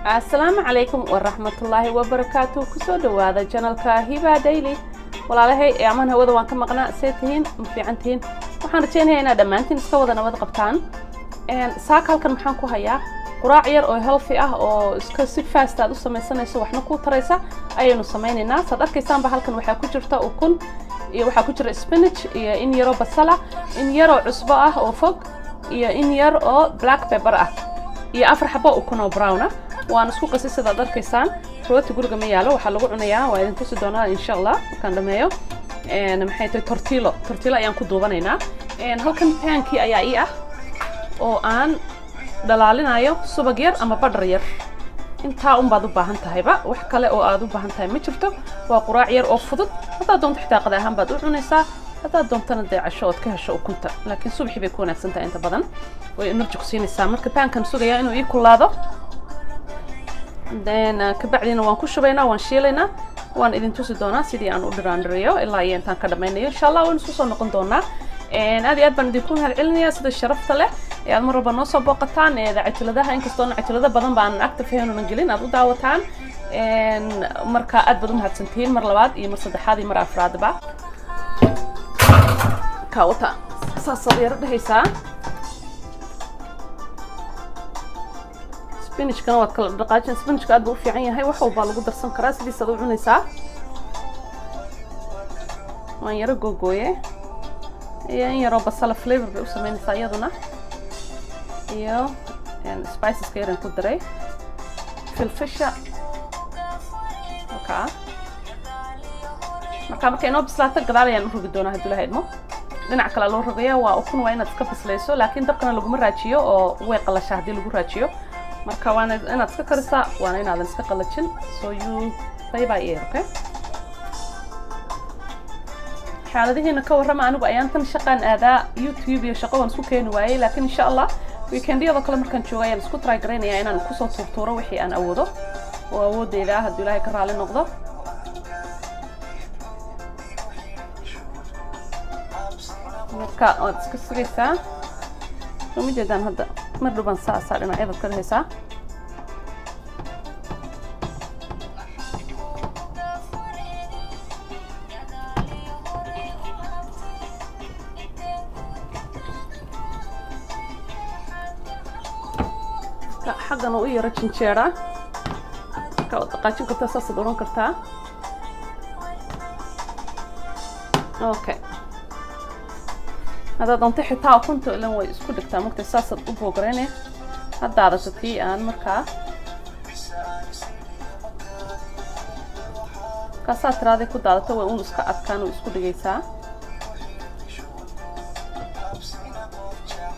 Asalaamu calaykum waraxmatullaahi wabarakaatu. Kusoo dhawaada channelka Hiba Daily. Walaalahay ee amaan hawada waan ka maqnaa. See tihiin? Ma fiican tihiin? Waxaan rajeynayaa inaad dhammaantiin iska wada nabad qabtaan. Saaka halkan maxaan ku hayaa? Quraac yar oo healthy ah oo iska si fast aad u samaysanayso, waxna kuu taraysa ayaynu samaynaynaa. Saad arkaysaanba, halkan waxaa ku jirta ukun iyo waxaa ku jira spinach iyo in yaroo basala, in yaroo cusbo ah oo fog iyo in yar oo black pepper ah iyo 4 xabo ukun oo brown ah. Waan isku qasay sidaad arkaysaan. Rooti guriga ma yaalo, waxaa lagu cunayaa, waa idin tusi doonaa insha Allah markaan dhameeyo. Maxay tahay? Tortillo, tortillo ayaan ku duubanaynaa. Halkan pankii ayaa ii ah oo aan dhalaalinayo subag yar ama badhar yar. Intaa un baad u baahan tahayba, wax kale oo aad u baahan tahay ma jirto. Waa quraac yar oo fudud. Haddaad doonto xitaa qada ahaan baad u cunaysaa, haddaad doontana dee casho ood ka hesho ukunta, laakiin subaxii bay ku wanaagsan tahay, inta badan way energy ku siinaysaa. Marka pankan sugayaa inuu ii kulaado, then kabacdina waan ku shubaynaa, waan shiilaynaa. Waan idin tusi doonaa sidii aan u dhiraandhiriyo ilaa iyo intaan ka dhammaynayo. Insha Allah waan isku soo noqon doonaa. Aad iyo aad baan idinku mahad celinayaa sida sharafta leh ee aad mar walba noo soo booqataan cajaladaha, inkastoona cajalado badan baan active ahayn gelin aad u daawataan. Marka aad baad u mahadsantihiin mar labaad iyo mar saddexaad iyo mar afraadba. Kaawata saasaad yaro dhehaysaa. Spinachkana waad kala dhaqaajin. Spinachka aad buu u fiican yahay, wax walbaa lagu darsan karaa, sidiisaad u cunaysaa. Waan yaro googooye iyo in yaroo basala, flavor bay u sameynaysaa iyaduna, iyo spiceska yaran ku daray, filfisha wakaa. Marka markay inoo bislaato gadaal ayaan u rogi doonaa hadduu Ilaha idmo. Dhinac kale loo rogaya. Waa ukun, waa inaad iska bislayso, laakiin dabkana laguma raajiyo oo way qalashaa haddii lagu raajiyo. Marka waana inaad iska karisaa, waana inaadan iska qalajin. So you play by ear, okay? Xaaladihiina ka warrama. Anigu ayaantan shaqaan aadaa, YouTube iyo shaqo waan isku keeni waayey, laakiin insha Allah weekendiyadoo kale markaan joogo ayaan isku try garaynaya inaan kusoo tuurtuuro wixii aan awoodo oo awoodeyda ah, hadduu Ilaahay ka raali noqdo. Marka waad iska sugaysaa, soo ma jeedaan? Hadda mar dhow baan saasaa dhinacyadaad ka dhehaysaa. Xaggan oo u yaro jinjeeraa, marka waad dhaqaajin kartaa, saasaad odhan kartaa. Okay, haddaad doonto xitaa ukunta ilan way isku dhigtaa mugtay, saasaad u boogaraynaya haddaadato tii aan markaa kaasaa tiraaday ku daadato, way uun iska adkaan oo isku dhigaysaa.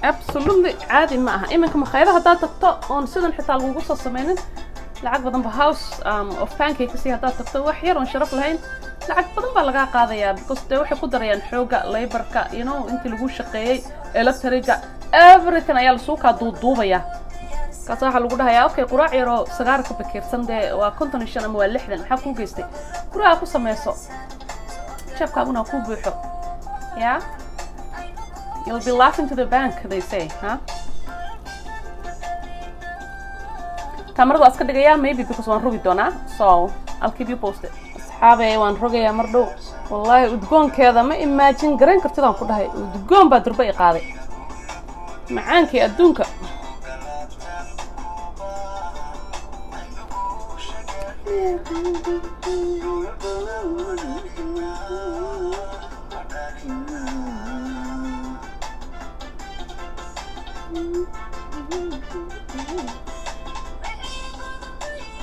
Absolutely caadi ma aha. Iminka makhaayada haddaad tagto oon sidan xitaa lagugu soo sameynin, lacag badan ba. House of Pancakes haddaad tagto, wax yar oon sharaf lahayn, lacag badan baa lagaa qaadayaa, because dee waxay ku darayaan xooga laborka, intii lagu shaqeeyey, electriga, everything ayaa lasuu kaa duuduubaya. Kaas waxaa lagu dhahayaa, okay, quraac yaroo sagaar ka bakeersan dee waa 55 ama waa 60. Maxaa kuu geystay? Gurigaa ku sameyso, jeebkaaguna kuu buuxo. Yeah, you'll be laughing to the bank, they say, huh? Kaamarada waa iska dhigayaa maybe because waan rogi doonaa, so I'll keep you posted. Asxaabey, waan rogayaa mar dhow. Wallaahi udgoonkeeda ma imagine garayn kartidaan ku dhahay. Udgoon baa durba i qaaday, macaankii adduunka.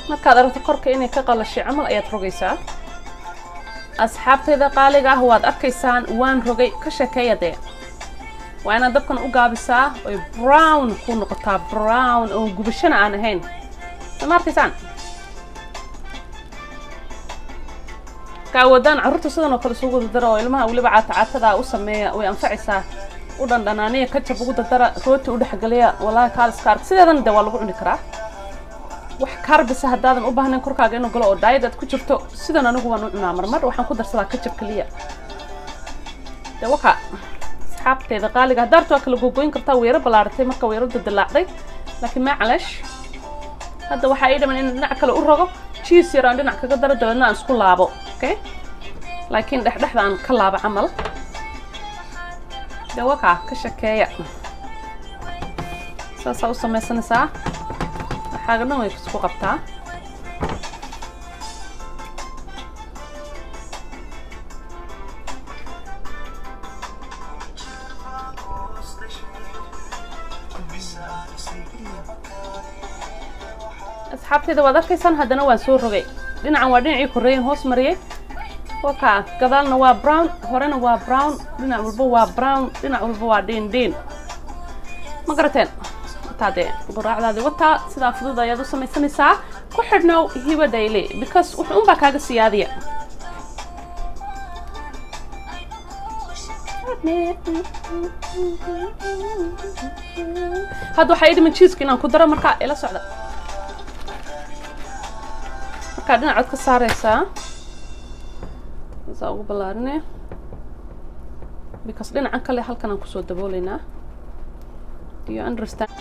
Markaad aragto korka inay ka qalashay camal ayaad rogaysaa. Asxaabtayda qaaliga ah, waad arkaysaan, waan rogay. Ka sheekeeya dee. Waa inaad dabkan u gaabisaa oy brown ku noqotaa, brown oo gubashana aan ahayn. Soo ma arkaysaan? Ka awoodaan carruurta sidan oo kale isugu wada dara, oo ilmaha weliba caata caatada u sameeya, way anfacaysaa. U dhandhanaaniya, ketchup ugu dardara, rooti u dhexgeliya. Wallahi kaaliska ark. Sideedana dee waa lagu cuni karaa. Wax carbs ah haddaadan u baahnayn korkaaga inuu galo oo diet aad ku jirto, sidan anigu waan u cunaa. Marmar waxaan ku darsadaa ketchup keliya. De waka, asxaabteeda qaaliga, haddaarta waa kala gogoyn kartaa. Weero ballaaratay marka, weero dadilaacday, laakiin macalash. Hadda waxaa ii dhiman in dhinac kale u rogo, cheese yar aan dhinac kaga daro, dabeedna aan isku laabo. Okay, laakiin dhexdhexda aan ka laabo camal dee. Wakaa ka shakeeya, saasaa u samaysanaysaa. Waxaaga dhan way isku qabtaa. Asxaabtayda, waad arkaysaan, haddana waan soo rogay. Dhinacan waa dhinacii korreeyan hoos mariyey. Wakaa, gadaalna waa brown, horena waa brown, dhinac walba waa brown, dhinac walba waa dhiin dhiin. Ma garateen? Wataa dee quraacdaadi, wataa. Sidaa fudud ayaad u samaysanaysaa. Ku xidhnow Hiba Daily, because wuxuu unbaa kaaga siyaadiya. Hadda waxaa ii dhiman cheeseka inaan ku daro. Markaa ila socda. Markaa dhinacood ka saareysaa, saa ugu ballaarine, because dhinacan kale halkan aan kusoo dabooleynaa. Do you understand?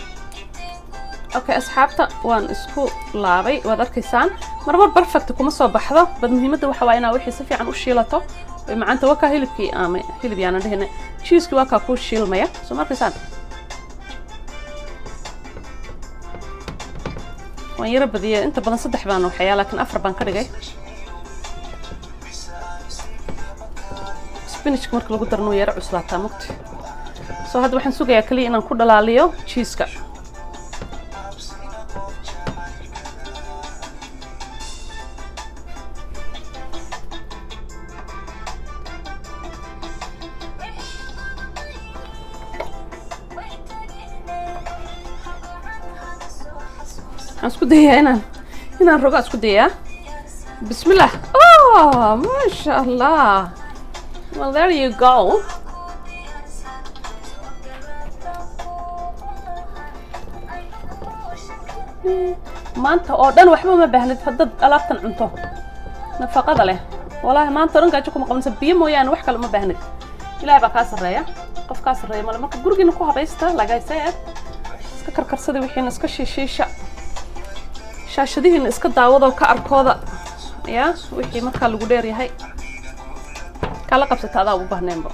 Okay, asxaabta, waan isku laabay, waad arkaysaan. Marmar perfect kuma soo baxdo, bad muhiimadda waxa waa inaa wixii si fiican u shiilato. Way macaanta. Waa kaa hilibkii, ama hilib yaanan dhehine, cheesekii waa kaa kuu shiilmaya. Soo ma arkaysaan? Waan yaro badiyay. Inta badan saddex baan waxayaa, laakiin afar baan ka dhigay. Spinachka marka lagu darno wuu yaro cuslaataa mugti. So hadda waxaan sugayaa kaliya inaan ku dhalaaliyo cheeseka. Waxaan isku dayaa inaan rogo, isku dayaa. Bismillah. Oh, maasha Allah. Well, there you go. Maanta oo dhan waxba ma baahnid haddaad alaabtan cunto nafaqada leh. Walaahi, maanta o dhan gaajo kuma qabanaysa. Biyo mooyaane wax kale ma baahnid. Ilahay baa kaa sarreeya, qof kaa sarreeya male. Marka gurigiina ku habaysta, like I said, iska karkarsada wixiina, iska shiishiisha, shaashadihiina iska daawadoo ka arkooda ya wixii markaa lagu dheer yahay kala qabsata, adaa ugu baahneenba.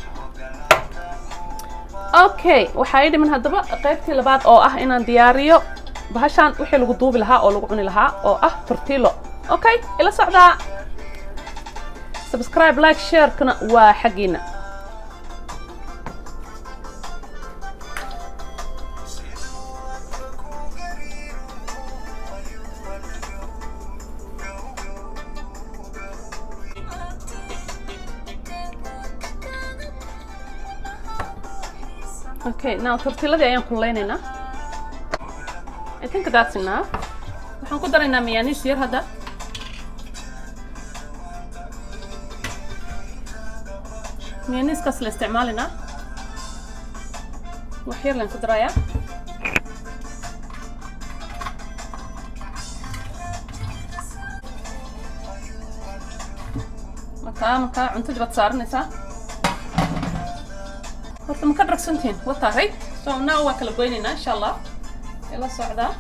Okay, waxaa ii dhiman haddaba qaybtii labaad oo ah inaan diyaariyo bahashaan wixii lagu duubi lahaa oo lagu cuni lahaa, oo ah tortillo. Okay, ila socdaa. Subscribe, like, share-kana waa xaggiina. Okay, now tortilladii ayaan kululeynaynaa. I think that's enough. Waxaan ku daraynaa mayonnaise yar hadda. Mayonnaisekaas la isticmaalaynaa, wax yar laan ku darayaa. Markaa cuntadii baad saaranaysaa. Horta ma ka dharagsantihiin? Wataa, right? So now waa kala goynaynaa, insha Allah. Ila socdaa.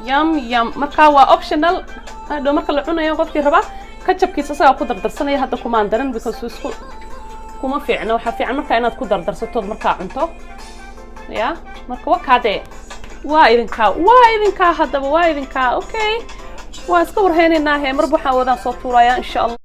Yum yum. Marka waa optional. Hadhow marka la cunayo, qofkii rabaa ketchupkiisa isagaa ku dardarsanaya. Hadda kumaan daran because isku kuma fiicna. Waxaa fiican markaa inaad ku dardarsatood markaa cunto ya. Marka wakaadee, waa idinkaa, waa idinkaa, haddaba waa idinkaa. Okay, waan iska warhaynaynaa. He, marba waxaan wadaan soo tuurayaa, insha Allah.